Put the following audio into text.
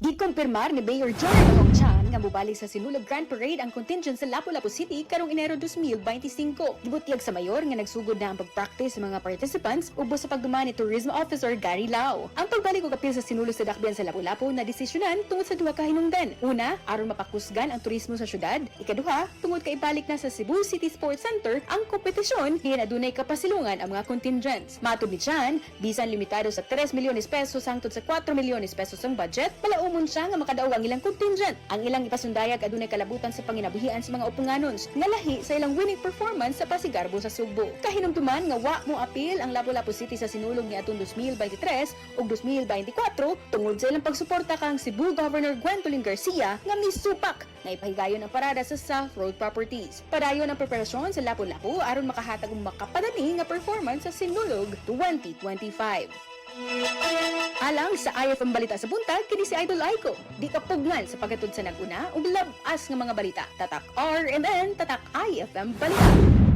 Gikumpirmar ni Mayor Jory Bangog Chan nga mobalik sa Sinulog Grand Parade ang contingent sa Lapu-Lapu City karong Enero 2025. Gibutyag sa mayor nga nagsugod na ang pagpractice sa mga participants ubos sa pagduma ni Tourism Officer Gary Lau. Ang pagbalik og apil sa Sinulog sa Dakbayan sa Lapu-Lapu na desisyonan tungod sa duha ka hinungdan. Una, aron mapakusgan ang turismo sa syudad. Ikaduha, tungod kay ibalik na sa Cebu City Sports Center ang kompetisyon diin adunay kapasilungan ang mga contingents. Matod ni Chan, bisan limitado sa 3 milyones pesos hangtod sa 4 milyones pesos ang budget, palaumon siya nga makadaog ang ilang contingent. Ang ilang ipasundayag adunay kalabutan sa panginabuhian sa mga upunganons nga lahi sa ilang winning performance sa Pasigarbo sa Sugbo. Kahinumduman nga wa mo apil ang Lapu-Lapu City sa Sinulog ni atong 2023 ug 2024 tungod sa ilang pagsuporta kang Cebu Governor Gwendolyn Garcia nga misupak nga ipahigayon ang parada sa South Road Properties. Padayon ang preparasyon sa Lapu-Lapu aron makahatag og makapadani nga performance sa Sinulog 2025. Alang sa IFM Balita sa Buntag, kini si Idol Aiko. Di ka pugnan sa paghatod sa nag-una ug labas nga mga balita. Tatak RMN, tatak IFM Balita.